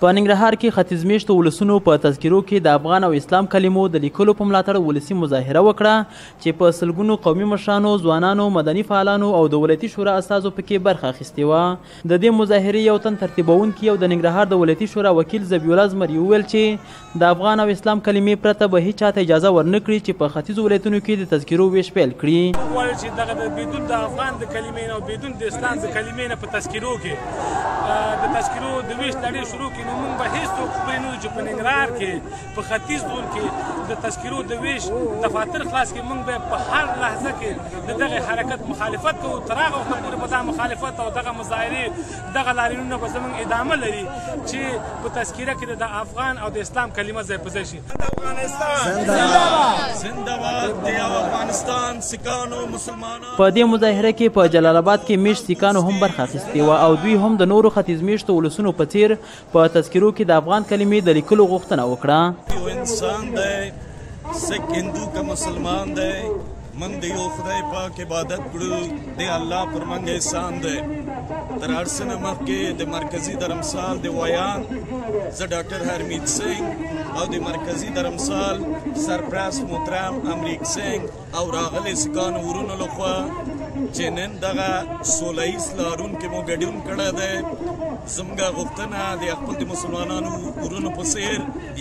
په ننګرهار کې ختیځ میشتو ولسونو په تذکرو کې د افغان او اسلام کلمو د لیکلو په ملاتړ ولسي مظاهره وکړه چې په سلګونو قومي مشرانو، ځوانانو، مدني فعالانو او د ولایتي شورا استازو پکې برخه اخیستې وه. د دې مظاهرې یو تن ترتیبوونکي او د ننګرهار د ولایتي شورا وکیل ذبیح الله زمري وویل چې د افغان او اسلام کلمې پرته به هیچا ته اجازه ورنه کړي چې په ختیځو ولایتونو کې د تذکرو ویش پیل کړي. غواړي چې دغه د بدون د افغان د کلمې نه او بدون د اسلام د کلمې نه په تذکرو کې د تذکرو د ویش لړۍ شروع کړي، نو موږ به هیڅوک پرې نه چې په ننګرهار کې په ختیځ زون کې د تذکرو د ویش دفاتر خلاص کړي. موږ به په هر لحظه کې د دغه حرکت مخالفت کوو. تر هغه وخته پورې به دا مخالفت او دغه مظاهرې دغه لاریونونه به زموږ ادامه لري چې په تذکره کې د افغان او د اسلام کلمه ځای په ځای شي. په دې مظاهره کې په جلال آباد کې میشت سیکانو هم برخه اخیستې وه او دوی هم د نورو ختیځ میشتو ولسونو په څیر په تذکرو کې د افغان کلمې د لیکلو غوښتنه وکړه. یو انسان دی، سک هندو که مسلمان دی، موږ د یو خدای پاک عبادت کړو، د الله پر موږ احسان دی. تر هر څه نه مخکې د مرکزي درمسال د ویاند زه ډاکټر هرمیت سینګ او د مرکزي درمسال سرپرست محترم امریک سینګ او راغلي سکانو ورونو لخوا چې نن دغه سوله ییز لارون کې مو ګډون کړی دی، زموږ غوښتنه د خپل د مسلمانانو ورونو په څیر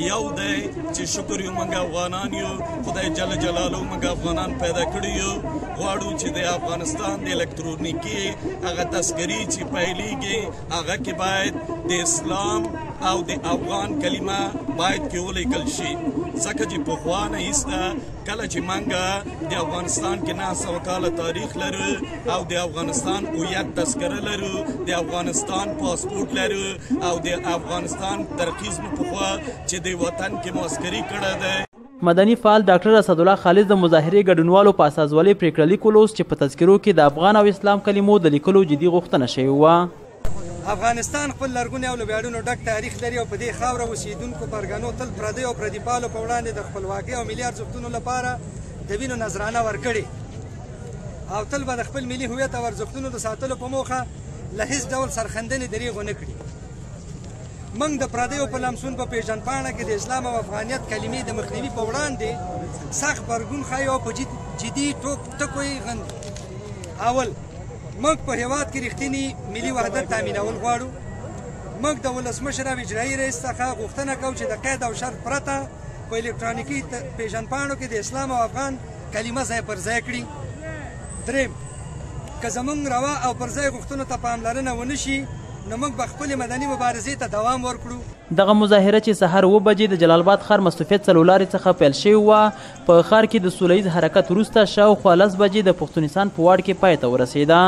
یو دی چې شکر یو موږ افغانان یو، خدای جل جلاله موږ افغانان پیدا کړي یو. غواړو چې د افغانستان د الکترونیکي هغه تذکرې چې پیلېږي هغه کې باید د اسلام او د افغان کلمه باید کې ولیکل شي، ځکه چې پخوا نه ایسته کله چې موږ د افغانستان کې 900 کاله تاریخ لرو او د افغانستان هویت تذکره لرو، د افغانستان پاسپورت لرو او د افغانستان ترخیص مو پخوا چې د وطن کې مو عسکري کړی دی. مدني فعال ډاکټر اسدالله خالص د مظاهرې ګډونوالو په استازولۍ پرېکړه لیک ولوست چې په تذکرو کې د افغان او اسلام کلمو د لیکلو جدي غوښتنه شوې وه. افغانستان خپل لرغونی او له ویاړونو ډک تاریخ لري او په دې خاوره اوسېدونکو پرګنو تل پردیو او پردیپالو په وړاندې د خپلواکۍ او ملي ارزښتونو لپاره د وینو نذرانه ورکړې او تل به د خپل ملي هویت او ارزښتونو د ساتلو په موخه له هیڅ ډول سرښندنې دریغ ونه کړي. موږ د پردیو په لمسون په پیژندپاڼه کې د اسلام او افغانیت کلمې د مخنیوي په وړاندې سخت غبرګون ښیو او په جدي ټکو یې غندو. اول، موږ په هیواد کې رښتینی ملي وحدت تامینول غواړو. موږ د ولسمشر او اجرایي رئیس څخه غوښتنه کوو چې د قید او شرط پرته په الکترونیکي پیژندپاڼو کې د اسلام او افغان کلمه ځای پر ځای کړي. دریم، که زموږ روا او پر ځای غوښتنو ته پاملرنه ونه شي نو موږ به خپلې مدني مبارزې ته دوام ورکړو. دغه مظاهره چې سهار 7 بجې د جلال آباد ښار مستوفیت څلورلارې څخه پیل شوې وه، په ښار کې د سوله ییز حرکت وروسته شاوخوا 10 بجې د پښتونستان په واټ کې پای ته ورسېده.